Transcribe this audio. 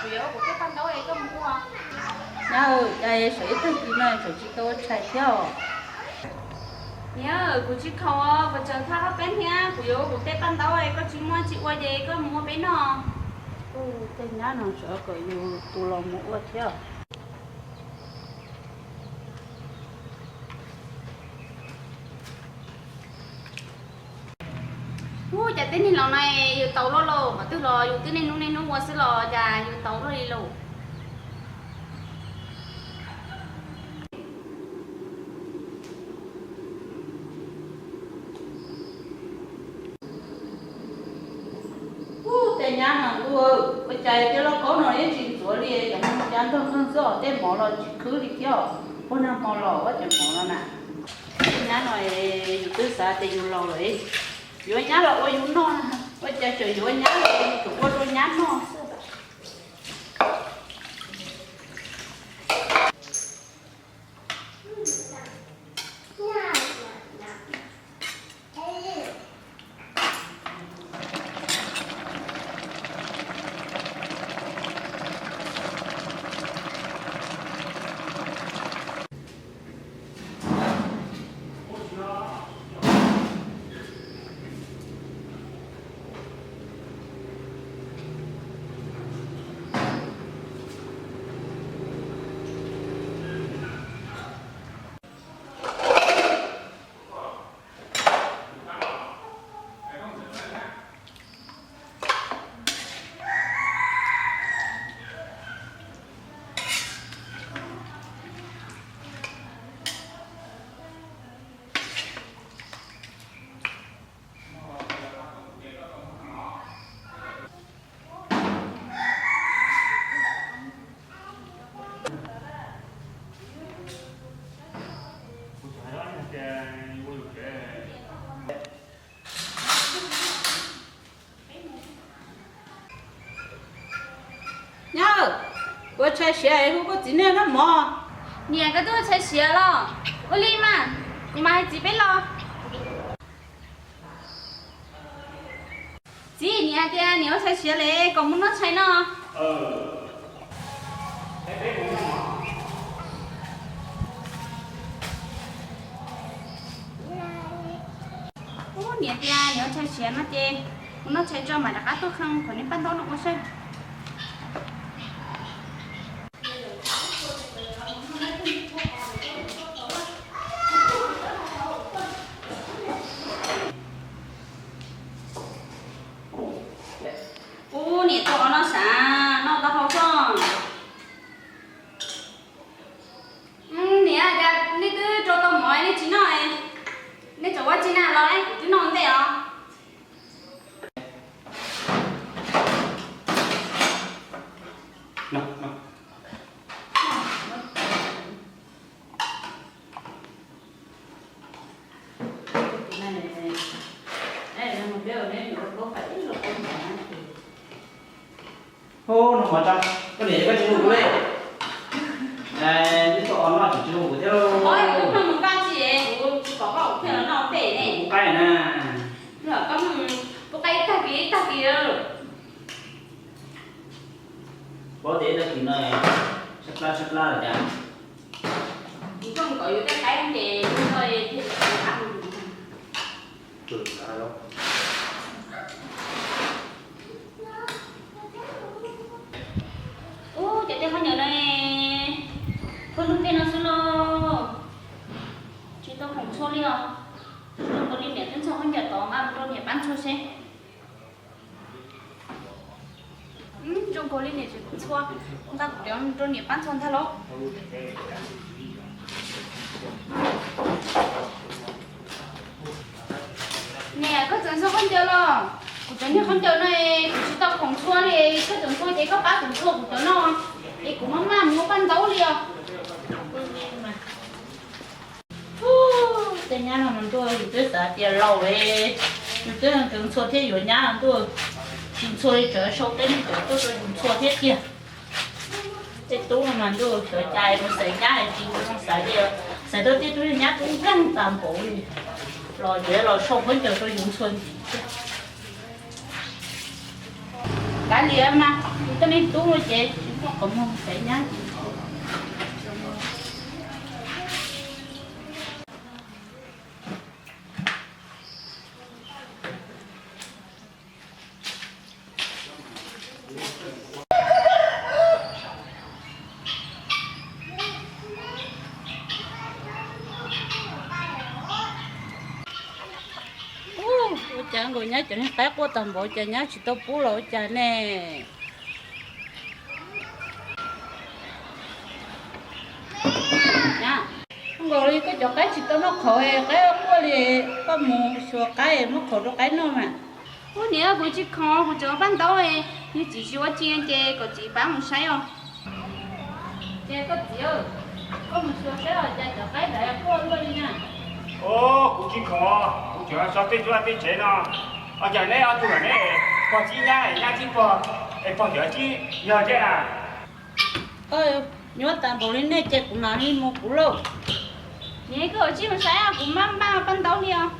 Kuv yuav ua kuv tej paj ntaub es koj mus ua. Nyab, cas saum ib tag kis no tseem tsis tau ua tshais thiab os? Niam, kuv tsis khoom, kuv tseem thaj qab peb thiab, kuv yuav ua kuv tej paj ntaub es koj tsis muaj tsis ua ces koj mus ua peb noj. Tej nyab no tseem kom yus tus los mus ua thiab. Ub, cas tej neeg laus no yus tau luaj lauj, qhov twg los yus twb niaj hnub niaj hnub ua xwb los cas yus tau luaj li lauj. Ub, tej nyab no ntuj, ua cas tej lauj kaub no yeej tsis ntxuav li, yog mus cas ntog nkeeg xwb os, tej mov los tsis khwb li thiab os, puag nag hmo los ua cas mov no na. Tej nyab no yus twb xav tias yus laus lawm, yuav nyab los ua yus noj, ua cas tseem yuav nyab los yus tseem ua rau nyab noj xwb. Nyab, ua tshais siav hu koj txiv nej noj mov. Niam, koj twb ua tshais siav los? Ua li mas, kuv mam hais txiv peb los. Txiv, niam hais tias niam ua tshais siav lawm, kom mus noj tshais no. Ub, niam tias niam ua tshais siav no ces mus noj tshais tso mam rov qab tuaj qhia qhov nej paj ntaub no ua saib. Ub, niam tua qhov no sav, noj tau hau xwb. Niam, cas nej twb rau tau mov nej tsis noj, nej tseem ua tsi na, los kuv twb noj ntej os. Hu, no mov tso, koj niam koj tsis hu kuv li. Twb tuaj ua noj tseem tsis hu kuv thiab lauj. Kuv mus npaj tsi, kuv tsis pom koj kuv thiaj los noj pem ne. Kuv qaib na. Koj mus pub qaib ib tag kis ib tag kis. Paub tias ib tag kis no tshaib plab tshaib plab lawm cas. Kuv kom yus tej qaib ces yus tau tiag. Ub, ces tej khaub ncaws no, khaub ncaws tej no xwb los tsis tau khoom txhua li os. Zoo nkaus li niam twb ntxhua khaub ncaws tod, nqa mus rau niam pab ntxhua seb. Zoo nkaus li niam tsis ntxhua, nqa kuv cov rau niam pab ntxhua ntag lauj. Niam, koj tseem ntxhua khaub ncaws los? Kuv cov niag khaub ncaws no kuv tsis tau khoom ntxhua li, koj tseem ntxhua ces koj pab kuv ntxhua kuv cov no, es kuv maj maj mus ua paj ntaub li os. Tej nyab no mas ntuj, yus twb xav tias laus li, yus twb ntxhua thiab yuav nyab ntuj, tsis ntxhua li tsam sau teb neeg tsam tuaj rau yus ntxhua thiab tiag. Tej tub no mas ntuj, xyov cas mus xaiv nyab es tsis ntxhua, xaiv tias xaiv tau tej tub nyab tub nkeeg tas npaum li, los tsev los sau khaub ncaws rau yus ntxhua ntxiv thiab. Kav liam mas, yus tej me tub ces tsis muaj qhov muag pem nyab. Ua cas nkaus nyab cov niag qaib quaj tag npaum cas nyab tsis tau pub los ua cas ne? Nkaus li koj cov qaib tsis tau noj qhauv, qaib quaj li, koj mus xyuas qaib muab qhauv rau qaib noj mas. Ub niam, kuv tsis khoom, kuv tseem ua paj ntaub, yog txiv tsis ua tsi ces kom txiv pab mus saib os. Ces koj txiv, koj mus xyuas saib os, cas cov qaib ntawd quaj luaj li na. Os, kuv tsis khoom, kuv tseem so tej cuab tej tsev no. Ua cas neb ob tug lawm ne? Pog txib nyab, nyab txib pog, es pog tseem txib yawg thiab na. Nyuaj tas npaum li nej ces kuv mam li mus kuv lauj. Niam, koj ua tsis mus saib, kuv maj maj paj ntaub li os.